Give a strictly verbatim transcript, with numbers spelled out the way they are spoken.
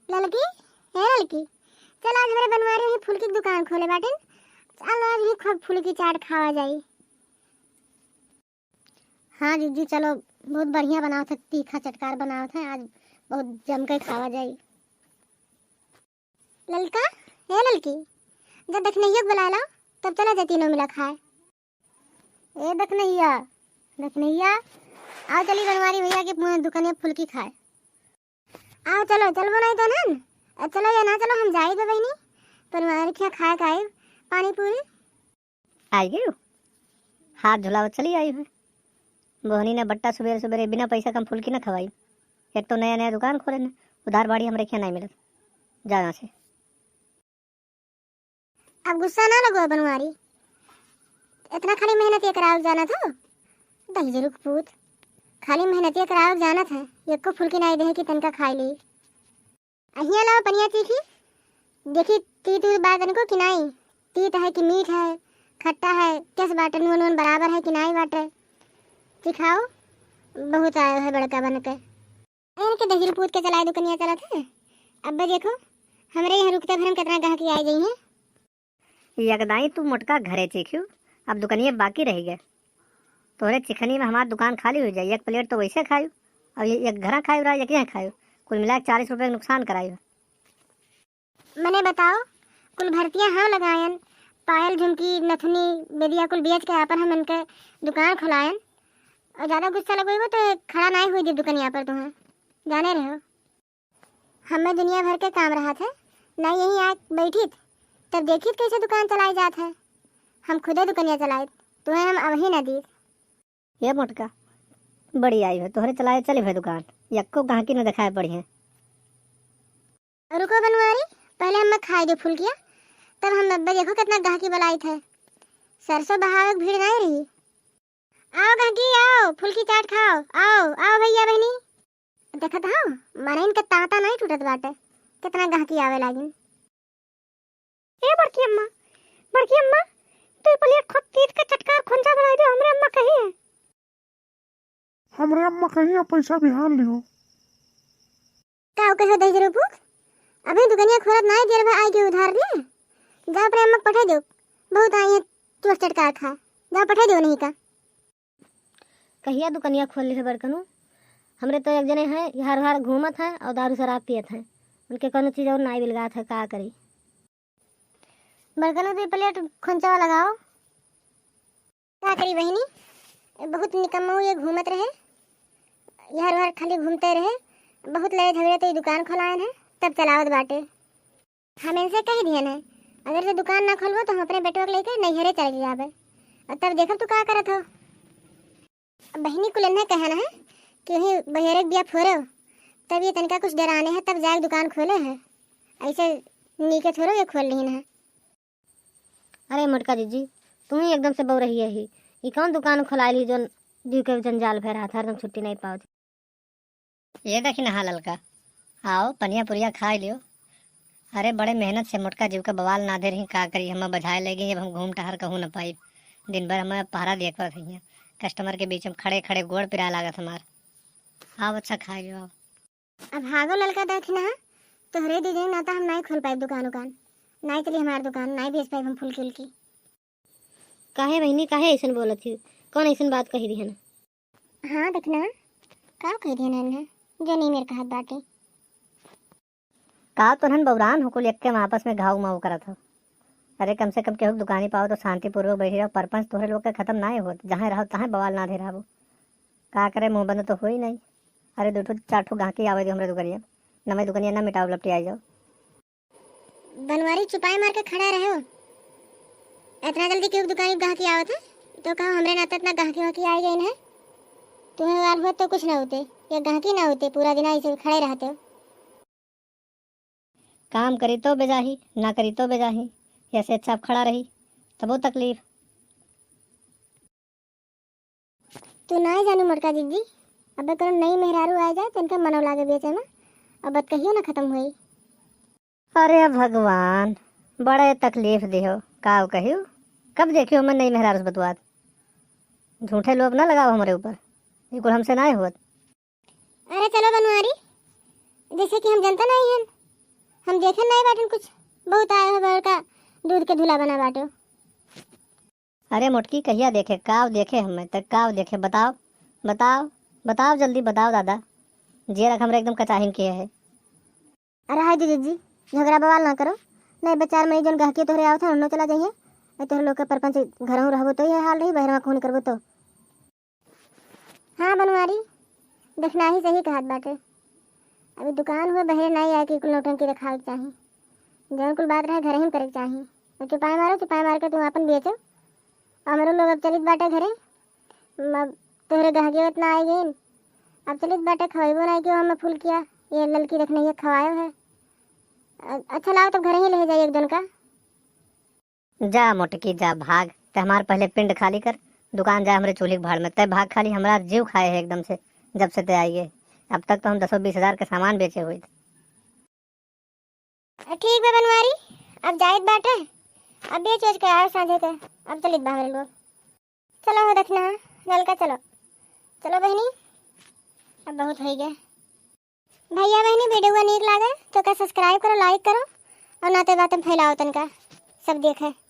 ललकी, हे ललकी, चल आज हमरे बनवारी वहीं फुलकी के दुकान खोले बाटिन। चल आज ही खूब फुलकी चाट खावा जाई। हाँ जीजी, चलो, बहुत बढ़िया बनावत है, तीखा चटकार बनावत है, आज बहुत जम के खावा जाई। ललका, हे ललकी, जब दखनैया के बुलाए ला, तब चला जाई तीनों मिला खाए। ए दखनैया, दखनैया, आओ चली बनवारी भैया के दुकानिया फुलकी खाए। आओ चलो, चलबो नहीं तो नन। अ, चलो या ना चलो, हम जाई बे बहिनी, बनवारी खिया खाए के आइब पानी पूरी। आई गयो, हाथ धुलावत चली आई है। मोहनी ने बट्टा सुबेरे सुबेरे बिना पैसा कम फुलकी न खवाई। एक तो नया नया दुकान खोले न, उधार बाड़ी हमरे खिया नहीं मिलत। जा यहाँ से। अब गुस्सा ना लगो बनवारी, इतना खाली मेहनत ये करावक जानत हो? दहिजरू के पूत, खाली मेहनत ये करावक जानत है, एको फुलकी नाई देहे कि तनका खाई ली। अहिया लाओ पनिया चीखी, देखी तीत उत बा तनको कि नाई, तीत है कि मीठ है, खट्टा है, कैस बाटे, नून वून बराबर है कि नाई बाटे, चिखाओ। बहुत आयो है बड़का बन के। इनके दहिजरू पूत के चलाए दुकनिया चलत है। अब्बे देखो, हमरे यहाँ रुकते भर में कितना गाहकी आए गई हैं। यकदाई तू मोटका घरे चीख्यू, अब दुकनिया बाकी रह गए। तोहरे चिखनी में हमार दुकान खाली हो जाई, एक प्लेट तो वैसे खायू, अब ये एक घरा खायू रहा, एक यहाँ खायू, कुल मिला के चालीस रुपये के नुकसान करायू। मने बताओ, कुल भरतिया हम लगायन, पायल, झुमकी, नथुनी, बेदिया कुल बेच के आपन हम इनके दुकान खुलायन। और ज्यादा गुस्सा लगोइबो तो खड़ा नाई हुई दी दुकनिया पर तुम्हें, जाने रहो। हमें दुनिया भर के काम रहत है, ना यहीं आके बैठित, तब देखित कैसे दुकान चलाई जात है। हम खुदे दुकनिया चलाइत, तुम्हें हम अबही ना दीत। ये मोटका, बड़ी आई है, तोहरे चलाए चली है दुकान, यक्को गाहकी न दिखाए पड़ी है। रुको बनवारी, पहले हमें खाए दो फुलकिया, तब हम अब्बे देखो कितना गाहकी बुलाइत है। सरसों बहावे के भीड़ नहीं रही। आओ गाहकी आओ, फुलकी चाट खाओ, आओ आओ भैया बहनी। देखत हो, मनइन के तांता नहीं टूटत बाटे, कितना गाहकी आवे लागिन। ए बड़की अम्मा, बड़की अम्मा, तू पहले खूब तीत के चटकार खोंचा बनाई दे, हमरे अम्मा कही है। हमरे अम्मा कही है, पैसा बिहान लियो। का कहो दहिजरू पूत, अभी दुकनिया खोलत नाई देर भर आई के उधार दे, जा अपने अम्मा के पठा दो, बहुत आई है चोर चटकार खा, जा पठा दो नहीं का। कहिया दुकनिया खोल लिहे बड़कनू? हमरे तो एक जने हैं, हर हर घूमत हैं और दारू शराब पियत हैं। उनके कौनो चीज और नाई बिलगात है, का करी? बड़कनू, दो प्लेट खोंचवा लगाओ। का करी बहिनी, बहुत निकम्मऊ ये घूमत रहे, हर हर खाली घूमते रहे। बहुत लड़े झगड़े तो ये दुकान खोलायन है, तब चलावत बाटे। हम इनसे कही दिहन है, अगर से दुकान ना खोलबो तो हम अपने बेटवा के लेके नैहरे चले जाबे। और तब देखब तू का करत हो। अब बहिनी कुल इन्हें कहन है कि वही बहिरे के बिया फोरे, तब ये तनिका कुछ डराने है, तब जाके दुकान खोले है। ऐसे नीके थोड़ो ये खोल लिहिन है। अरे मोटका जीजी, तू ही एकदम से बौरही ही। ई कौन दुकान खोलाइल ही जोन जीव के जंजाल भय रहा था, हरदम छुट्टी नहीं पावत। ये देखी नहा ललका, आओ पनिया पुरिया खाई लियो। अरे बड़े मेहनत से मोटका जीव का बवाल नाधे रही, का करी, हम बझाए ले गई, अब हम घूम टहर कहूँ न पाई। दिन भर हमें पहरा दिए पड़त है, कस्टमर के बीच में खड़े खड़े गोड़ पिराए लागत हमार। आओ अच्छा खाई लियो, आओ। अब भागो ललका देखी ना, तोहरे दीदी ना तो हम नाई खोल पाए दुकान उकान, नाई चली हमार दुकान, नाई बेच पाए हम फुलकी उलकी। काहे बहिनी, काहे ऐसन बोलत ही? कौन ऐसन बात कही दिहन? हाँ देखना, का कही दिहन है, जो नहीं मेरे कहत बाटे। का तोहन बौरान हो कुल, एक्के में आपस में घाव माव करत हो। अरे कम से कम केहू के दुकानी पाओ तो शांतिपूर्वक बैठी रहो, परपंच तोहरे लोग के खत्म नाई होत, जहाँ रहो तहाँ बवाल नाधे रहबो। का करे, मुँह बंद तो होई नहीं। अरे दो ठो चार ठो गाहकी आवे दो हमरे दुकनिया, नवे दुकनिया ना मिटाओ, लपटी आई जाओ। बनवारी चुपाई मार के खड़ा रहे हो। इतना जल्दी क्यों दुकानी गाहकी आवत है? तो कहो हमरे नाते इतना गाहकी वाहकी आई गई है। तुम्हें वार हुआ तो कुछ ना होते, या गाहकी ना होते, पूरा दिन ऐसे खड़े रहते हो। काम करी तो बेजाही, ना करी तो बेजाही, ऐसे अच्छा खड़ा रही, तबो तकलीफ। तू नाई जानू मोटका जीजी, अबे कोनो नई मेहरारू आ जाए, तो इनका मनो लागे बेचे में, अब बात कहियो ना खत्म हुई। अरे भगवान, बड़े तकलीफ दिहो, का कहियो? कब देखियो मैं नई मेहरारू से बतुआत? झूठे लोभ ना लगाओ हमरे ऊपर, ये कुल हमसे नाई होत। अरे चलो बनवारी, जैसे कि हम जनता नहीं हन, हम देखे नाहीं बाटेन कुछ, बहुत आए हो बड़का दूध के धुला बना बाटो। अरे मोटकी, कहिया देखे, काव देखे हमें, त काव देखे, बताओ, बताओ, बताओ, जल्दी बताओ दादा, जियरा हमरे एकदम कचाहिन किहे है। अरे हाय जीजी, झगड़ा बवाल ना करो, नाहीं बचार में जौन गहकी तोहरे आवत है, उन्हों चला जाइए, अउर तोहरे लोग के परपंच घरहूँ रहबो तो यह हाल रही, बहरवा खून करबो तो। हाँ बनवारी, देखना ही सही कहत बाटे। अभी दुकान हुए बहरे नाहीं आए कि कुल नौटंकी देखावे के चाही। जौन कुल बात रहे घरे ही करे के चाही। अउर चुपाई मारो, चुपाई मार के तू आपन बेचो। हमरो लोग अब चलित बाटे घरे। अब तोहरे गहगे उतना आए गइन। अब चलित बाटे खवाइबो नाहीं कि हमें फूल किया। ये ललकी देखना ये खवायो है। अ-, अच्छा लाओ तब घरे ही ले जाइए एक जन का। जा मोटकी जा भाग, ते हमार पहले पिंड खाली कर, दुकान जा हमरे चूल्ही के भाड़ में, ते भाग खाली हमरा जीव खाए है एकदम से, जब से ते आई है। अब तक तो हम दसो बीस हजार के सामान बेचे हुए। ठीक बा बनवारी, अब जाइत बाटे, अब बेच वेच के आए साँझे के, अब चलित बा हमरे लोग। चलो हो दखिना, ललका चलो, चलो बहिनी, अब बहुत होइ गए। भइया बहिनी, video नीक लागे तो का subscribe करो, like करो अउर नाते बातें फैलाओ तनका, सब देखे।